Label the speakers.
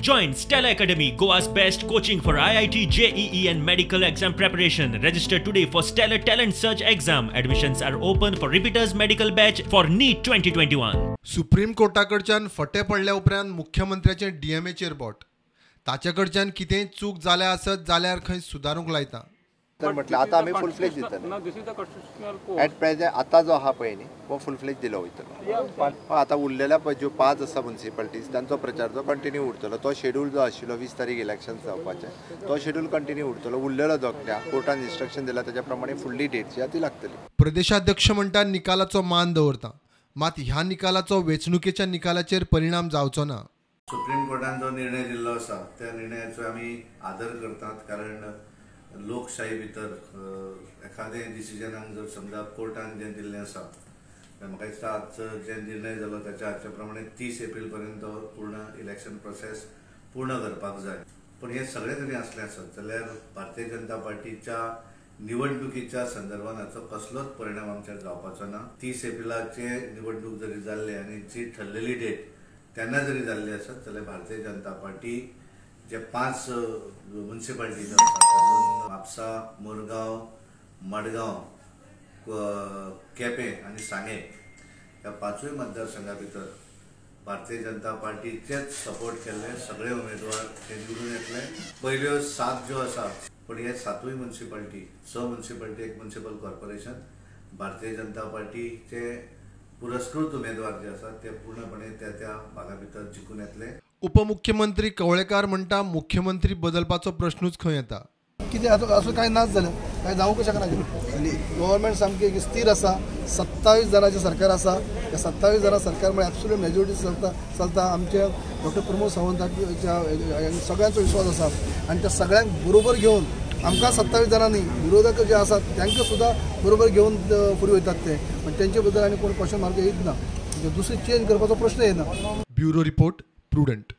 Speaker 1: Join Stellar Academy, Goa's best coaching for IIT, JEE and medical exam preparation. Register today for Stellar Talent Search exam. Admissions are open for repeaters medical batch for NEET 2021.
Speaker 2: Supreme Carta कडच्यान फटे पडल्या उपरांत मुख्यमंत्र्याचें डीएमएचेर बोट. ताचे कडच्यान कितेंय चूक जाल्या आसत जाल्यार खंय सुदारूंक लायता.
Speaker 3: तर म्हटलं आता आमी फुल फ्लेज दितले. एट प्रेझेंट आता जो आहा पळय न्ही हो फुल फ्लेज दिलो वयतलो. आतां उरलेल्या पळय ज्यो 5 आसा म्युनिसिपालिटीज तांचो प्रचार जो कंटिन्यू उरतलो. तो शेड्यूल जो आशिल्लो 20 तारीख इलेक्शन जावपाचें तो शेड्यूल कंटिन्यू उरतलो. उरलेलो जो कोर्टान इन्स्ट्रक्शन दिला ताच्या प्रमाणे फुडली डेट जी आहा ती लागतली.
Speaker 2: प्रदेशाध्यक्ष म्हणटा निकालाचो मान दवरता, मात ह्या निकालाचो वेंचणुकेच्या निकालाचेर परिणाम जावचो ना.
Speaker 4: सुप्रीम कोर्टान जो निर्णय दिल्लो आसा त्या निर्णयाचो आमी आदर करतात, कारण लोकशाही भितर एखादें डिसिजनाक जर समजा कोर्टान जें दिल्लें आसा म्हाका दिसता आज जे निर्णय जालो ताच्या हाच्या प्रमाणे 30 एप्रील पर्यंत पूर्ण इलेक्शन प्रोसेस पूर्ण करपाक जाय. पूण हें सगळें जरी आसलें आसत जाल्यार भारतीय जनता पार्टीच्या निवडणुकीच्या संदर्भात हाचो कसलोच परिणाम आमचेर जावपाचो ना. 30 एप्रिलाचे निवडणूक जरी जाल्ले आनी जी ठरलेली डेट तेन्ना जरी जाल्ली आसत जाल्यार भारतीय जनता पार्टी जे 5 म्युनिसिपालिटीज आसात तातूंत म्हापसा, मुरगांव, मडगांव, केपें आनी सांगें ह्या 5 मतदारसंघा भितर भारतीय जनता पार्टीचेच सपोर्ट केल्ले सगळे उमेदवार ते निवडून येतले. पयल्यो 7 ज्यो आसा पूण हे 7 municipality, 6 municipality, 1 municipal corporation Bharatiya Janata पार्टीचे पुरस्कृत उमेदवार जे आसात ते पूर्णपणे त्या त्या भागा भितर जिखून येतले.
Speaker 2: उपमुख्यमंत्री कवळेकार म्हणटा मुख्यमंत्री बदलपाचो प्रश्नूच खंय येता.
Speaker 5: कितें आतां असो कांय नाच जालें, कांय जावंक शकना. गव्हर्मेंट सामकी स्थिर आसा, 27 जाणांचें सरकार आसा. त्या 27 जाणां सरकार म्हळ्यार एब्सोल्यूट मेजॉरिटी चलता चलता. आमचे डॉक्टर प्रमोद सावंताच्या सगळ्यांचो विश्वास आसा आनी त्या सगळ्यांक बरोबर घेवन आमकां 27 जाणांनी विरोधक जे आसात तांकां सुद्दां बरोबर घेवन फुडें वयतात ते. पण तेंचे बद्दल आनी कोण क्वेश्चन मार्क येयत ना, दुसरी चेंज करपाचो प्रश्न येना.
Speaker 2: Bureau report, Prudent.